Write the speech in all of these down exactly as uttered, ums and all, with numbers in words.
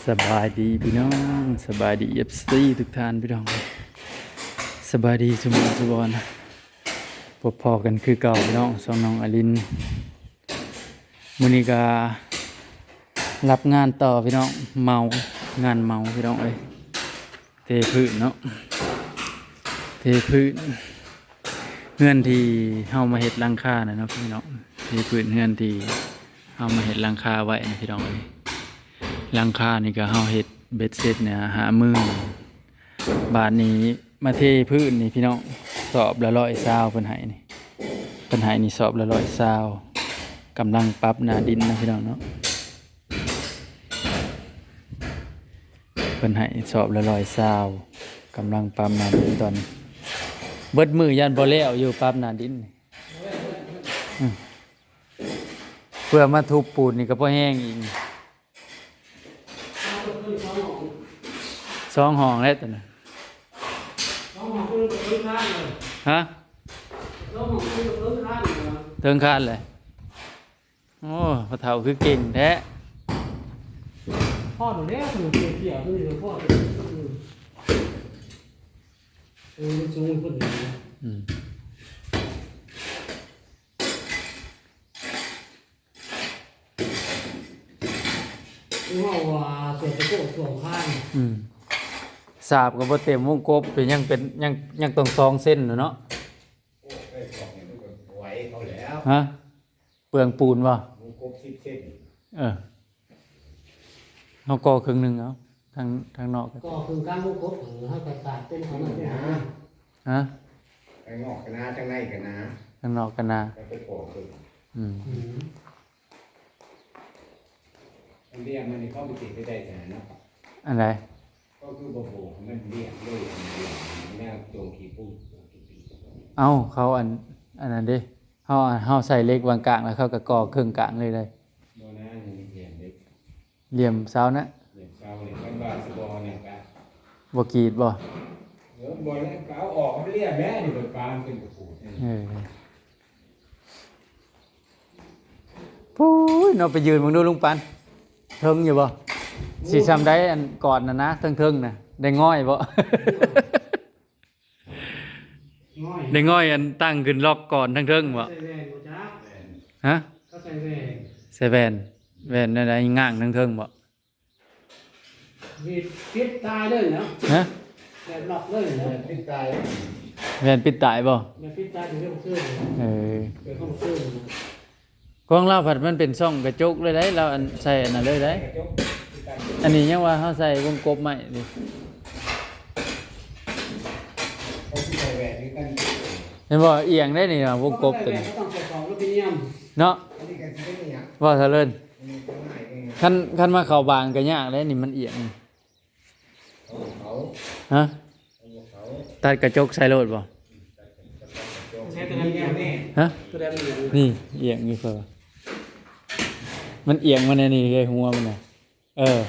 สบายดีพี่น้อง สบายดี เอฟซี ทุกท่านพี่น้อง สบายดีสุมสุบอน พบพ้อกันคือเก่าพี่น้อง ช่องน้องอลิน มื้อนี้ก็รับงานต่อพี่น้อง เมา งานเมาพี่น้องเอ้ย เทพื้นเนาะ เทพื้น เฮือนที่เฮามาเฮ็ดหลังคาน่ะเนาะพี่น้อง เทพื้นเฮือนที่เฮามาเฮ็ดหลังคาไว้นะพี่น้องเอ้ย หลังคานี่ก็เฮาเฮ็ดเบ็ดเสร็จเนี่ยห้ามื้อ บาดนี้มาเทพื้นนี่พี่น้อง สอบละร้อยซาวเพิ่นให้นี่ เพิ่นให้นี่สอบละร้อยซาว กำลังปรับหน้าดินนะพี่น้องเนาะ เพิ่นให้สอบละร้อยซาว กำลังปรับหน้าดินตอนนี้ เบิดมื้อยันบ่แล้วอยู่ปรับหน้าดินนี่ อืม เพื่อมาทุบปูนนี่ก็พอแห้งอีก สองห้องแล้วตัวนั้น ฮะ เทิงคานเลย โอ้ พ่อเฒ่าคือเก่งแท้ พ่อหนูเนี่ยหนูเกี่ยวๆหนูพ่อ เออ มันสูงขึ้นเลยนะ อืม เฮาว่าเสียตะโกนสองข้าง อืม สาบก็บ่เต็มวงกบ เป็นยังเป็น ยัง ยังต้องสองเซนน่ะเนาะ โอ้ย สองเนี่ยมันก็ไหวเขาแล้ว ฮะ เปลืองปูนบ่ วงกบสิบเซน เออ เฮาก่อครึ่งหนึ่งเอา ทาง ทางนอกก็ ก่อครึ่งกลางวงกบ เออ เฮาก็สาดเป็นของมันเป็นของมัน ฮะ ทางนอกก็หนา ทางในก็หนา ทางนอกก็หนา แล้วไปก่อครึ่ง อืม อืม อันเรียกมันนี่เขาไปติดไปได้แต่เนาะ อันใด ก็คือบ่โบกให้มันเรียบเลย อันเรียบมันแนวโจงขี้ปูน โจงขี้ปีน เอ้า เขาอัน อันนั้นเด้ เฮา เฮาใส่เหล็กวางกลาง แล้วเขาก็ก่อครึ่งกลางเลยเลย บ่นะ นี่เหลี่ยมเด็ก เหลี่ยมเสานะ เหลี่ยมเสาเนี่ย คันว่าสิบ่เนี่ยกะ บ่กรีดบ่ เออ บ่แล้วกะเอาออกให้มันเรียบแหละ นี่เปิดปานเป็นกระปูดเนี่ย เออ ปุ้ย เนาะ ไปยืนเบิ่งดูลุงปัน เทิงอยู่บ่ สิซ่ำได้อันก่อนน่ะนะ เทิงๆน่ะ ได้ง่อยบ่ ง่อย ได้ง่อยอันตั้งขึ้นล็อกก่อนเทิงๆบ่ ใส่แว่นบ่จ๊ะ ฮะ เขาใส่แว่น ใส่แว่น แว่นอะไร ง่างเทิงๆบ่ นี่ปิดตายเลยนะ ฮะ แบบล็อกเลยนะ ปิดตาย แว่นปิดตายบ่ แบบปิดตายเป็นเรื่องเครื่อง เออ เป็นห้องเครื่องนะ ของเราผัดมันเป็นช่องกระจกเลยได้ เราอันใส่อันนั้นเลยได้ กระจกคือกัน อันนี้ยังว่าเขาใส่วงกบใหม่ดิ เขาสิใส่แว่นคือกัน เห็นบ่ เอียงได้นี่นะ วงกบตัวนี้ ก็ต้องใส่ของอลูมิเนียม เนาะ อันนี้ก็สิเป็นอีหยัง ว่าเท่าเลิน อันนี้ก็ง่ายเองนะ คัน คันมาเข้าบางก็ยากเลย นี่มันเอียง ของเขา ฮะ ของเขา ตัดกระจกใส่โลดบ่ ใช้ตัวนั้นเอียงแน่ ฮะ ตัวนั้นเอียง นี่เอียงอยู่เพิ่นว่า มันเอียงมาในนี่เลย หัวมันน่ะ เออ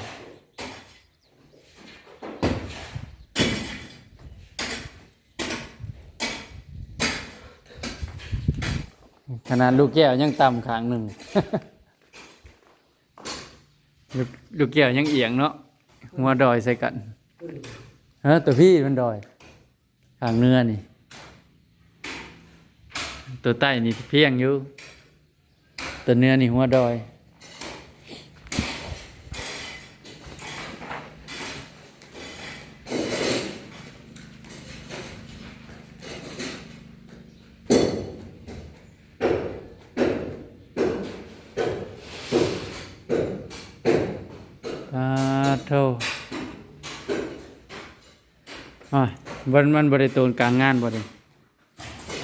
ขนาดลูกแก้วยังต่ำข้างหนึ่ง ลูก ลูกแก้วยังเอียงเนาะ หัวดอยใส่กัน เออ ตัวพี่มันดอย ข้างเหนือนี่ ตัวใต้นี่เพียงอยู่ ตัวเหนือนี่หัวดอย อ่า โธ่ อ่ะ มัน มันบ่ได้โตนกลางงานบ่นี่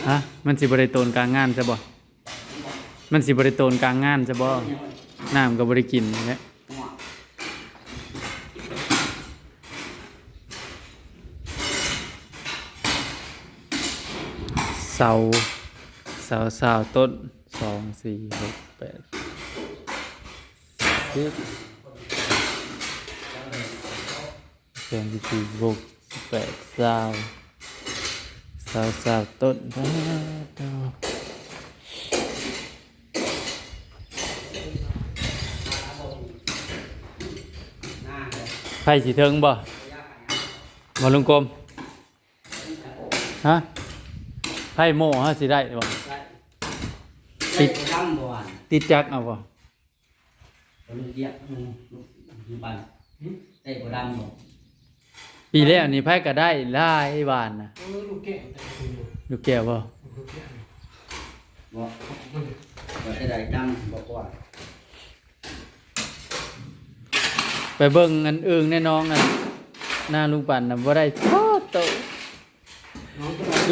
ฮะ มันสิบ่ได้โตนกลางงานซะบ่ มันสิบ่ได้โตนกลางงานซะบ่ น้ำก็บ่ได้กินนี่แหละ เสา เสา ซาวต้น สอง สี่ หก แปด สิบ สอง สิบสี่ หก สิบแปด ซาว ซาว ซาวต้น ป๊าดโธ่ หน้าเลย ไผสิเถิงบ่ บ่ลุงกรม ฮะ ไผโม่เฮาสิได้บ่ ติด ดำบ่หวาน ติดจักเอาบ่ บ่ลูกเจี๊ยบ อืม ลูก ลูกปัน หึ ได้บ่ดำบ่ ปีแล้วนี่ไผก็ได้หลายหวานนะ เออ ลูกแก้วแต่ละคนอยู่ ลูกแก้วบ่ ลูกแก้ว บ่ บ่ได้ดำบ่กว่า ไปเบิ่งอันอึ่งในหนองนั่น หน้าลุงปั่นน่ะบ่ได้ โอ้โต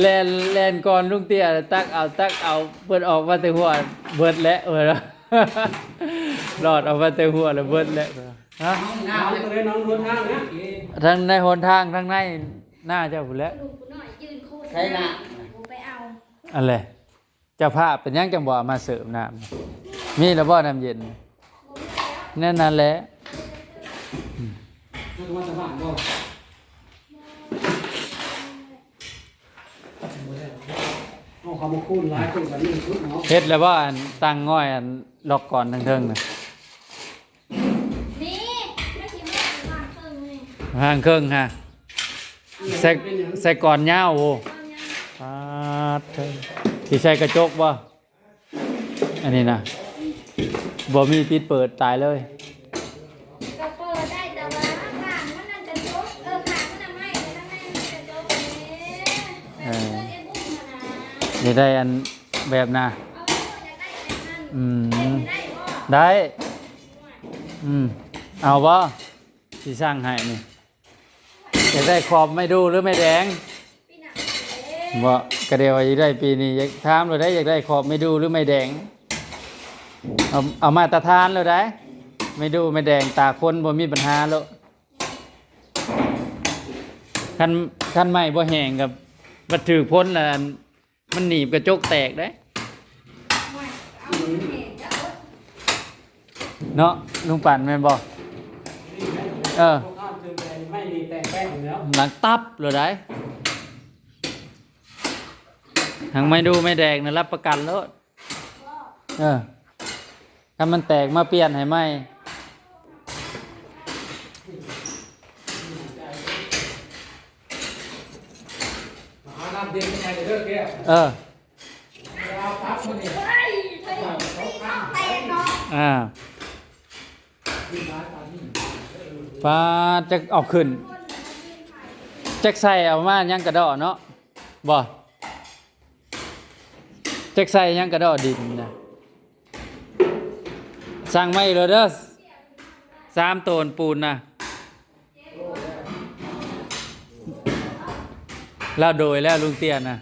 แล่น แล่นก่อนลุงเตี้ย ตักเอา ตักเอา เพิ่นออกมาแต่หัว เบิดแล้ว เพิ่นว่า รอดออกมาแต่หัวแล้ว เบิดแล้ว ฮะ น้ำเลย น้องรถน้ำนะ ทั้งในหนทาง ทั้งในหน้าเจ้าพู้นแหละ ลุงกูน้อยยืนโคตร ใช่นะ กูไปเอา อันแหละ เจ้าภาพเป็นหยังจังบ่เอามาเสิร์ฟน้ำ มีแล้วบ่น้ำเย็น นั่น นั่นแหละ เจ้าก็มาจากบ้านบ่ เอาเขามาคูณหลายคนกว่านี้ชุดเนาะ เฮ็ดแล้วบ่อันตั้งง่อยอันล็อกก่อนเทิงๆน่ะ นี่ ไม่คิดว่าจะวางเครื่องนี่ วางเครื่องฮะ ใส่ ใส่ก่อนยาวโอ้ ปาดเถอะ สิใส่กระจกบ่ อันนี้นะ บ่มีปิดเปิดตายเลย ก็เปิดได้แต่ว่าข้างมันนั่นกระจก เออ ข้างมันน่ะไม่ แต่ข้างในมันกระจกเด้ เออ เพื่อนไอ้บุ้งน่ะนะ อยากได้อันแบบน่ะ เอาไว้อยากได้แบบนั้น อืม ได้บ่ ได้ อืม เอาบ่ สิสั่งให้นี่ อยากได้ขอบไม้ดูหรือไม้แดง บ่ ก็เดี๋ยวว่าอยากได้ปีนี้ อยากถามเลยได้ อยากได้ขอบไม้ดูหรือไม้แดง เอา เอามาตรฐานเลยได้ ไม้ดูไม้แดง ตาคนบ่มีปัญหาแล้ว คัน คันไม้บ่แห้งกับ บัดถืกพ้นแล้วอัน มันหนีบกระจกแตกได้ เนาะ ลุงปั่นแม่นบ่ เออ ไม่มีแต่งแป้งอยู่แล้ว หลังตับเลยได้ หางไม้ดูไม้แดงนะ รับประกันโลด เออ ถ้ามันแตกมาเปลี่ยนให้ใหม่ หาน้ำเย็นให้เด้อแก้ว เออ เอาตับมานี่ อ่า ปาด จักเอาขึ้น จักใส่เอามายังกระดอเนาะ บ่ จักใส่ยังกระดอดินนะ สั่งมาอีกแล้วเด้อ สามโตนปูนนะ แล้วโดยแล้วลุงเตี้ยนะ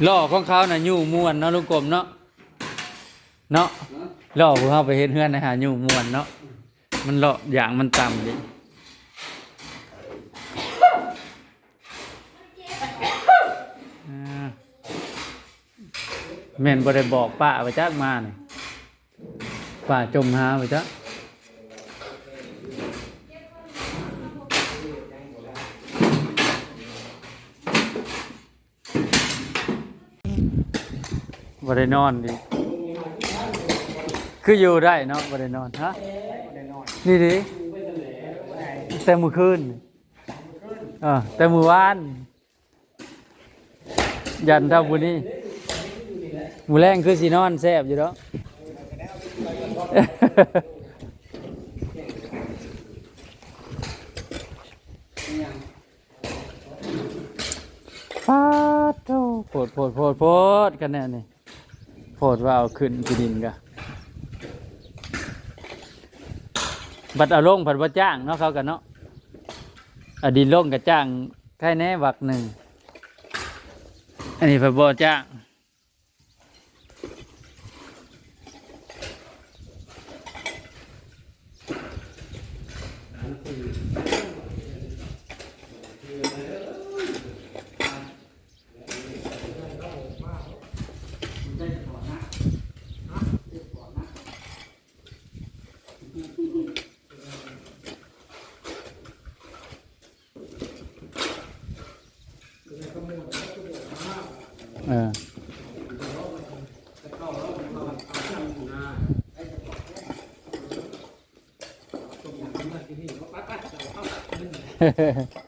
ล้อของเขาน่ะอยู่ม่วนเนาะลุงกรมเนาะ เนาะ ล้อพวกเขาไปเฮ็ดเฮือนนะฮะ อยู่ม่วนเนาะ มันเลาะอย่างมันต่ำดิ อ่า แม่นบ่ได้บอกป้าไปจักมานี่ ป้าจมหาไปจัก บ่ได้นอนดิ คืออยู่ได้เนาะ บ่ได้นอน ฮะ นี่ดิ แต่มื้อคืน เออ แต่มื้อวาน ยันเท่าผู้นี้ มื้อแลงคือสินอนแซ่บอยู่ดอก ปาดโธ่ โพด โพด โพด โพด กันแน่นี่ โพดว่าเอาขึ้นที่ดินกะ บัดเอาลงผัดบ่จ้างเนาะ เขากันเนาะ เอาดินลงกะจ้าง ใครแน่วักหนึ่ง อันนี้ผัดบ่จ้าง เออ ไปไป